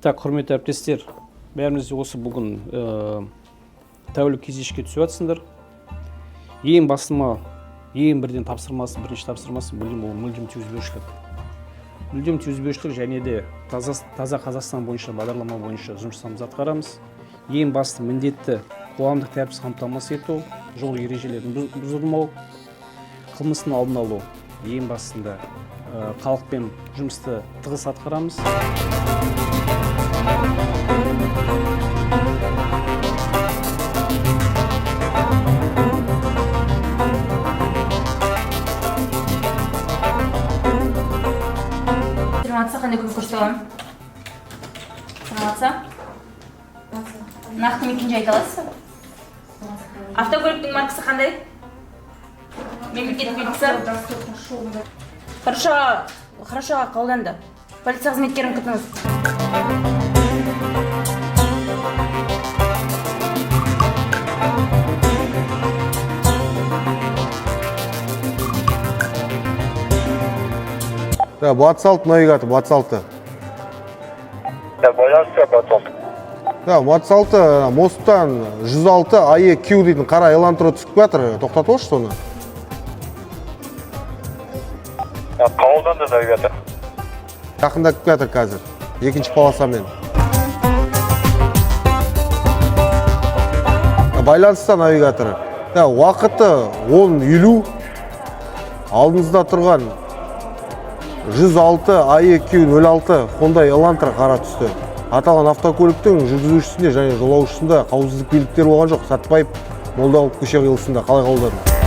Так, құрметті әріптестер, бәріміз де осы бүгін тәулік кезекшіге түсіп жатсыңдар. Ең басыма, ең бірден тапсырмасы, бірінші тапсырмасы мүлдем ол мүлдем түйізбеушілік. Мүлдем түйізбеушілік және де таза Қазақстан бойынша бағдарлама бойынша жұмыстарымызды атқарамыз. Ең басты міндетті қоғамдық тәртіпті қамтамасыз ету, жол ережелерін бұзылмау, қылмыстың алдын алу. Ең бастында халықпен жұмысты тығыз атқарамыз. Саламатсыз, қандай көмек көрсете аламын? Саламатсыз? Нақты мекен жай айта аласыз ба? Автокөліктің маркасы қандай? Мемлекеттік белгісі? Хорошо, хорошо, қабылданды. Полиция қызметкерін күтіңіз. Да, 26 навигатор, 26. Да, байланысты 26. Да, 26 мосттан 106 АЕQ дейтін қара Элантро түсіп жатыр. Тоқтатып алшы соны. Қабылданды, навигатор. Жақындап келе жатыр қазір. Екінші полосамен. Байланыста навигаторы. Да, уақыты 10:50. Алдыңызда тұрған 106 АЕQ 06 Hyundai Elantra қара түсті. Аталған автокөліктің жүргізушісінде және жолаушысында қауіпсіздік белдіктері болған жоқ. Сәтбаев, Молдағұлов көше қиылысында. Қалай қабылдадың?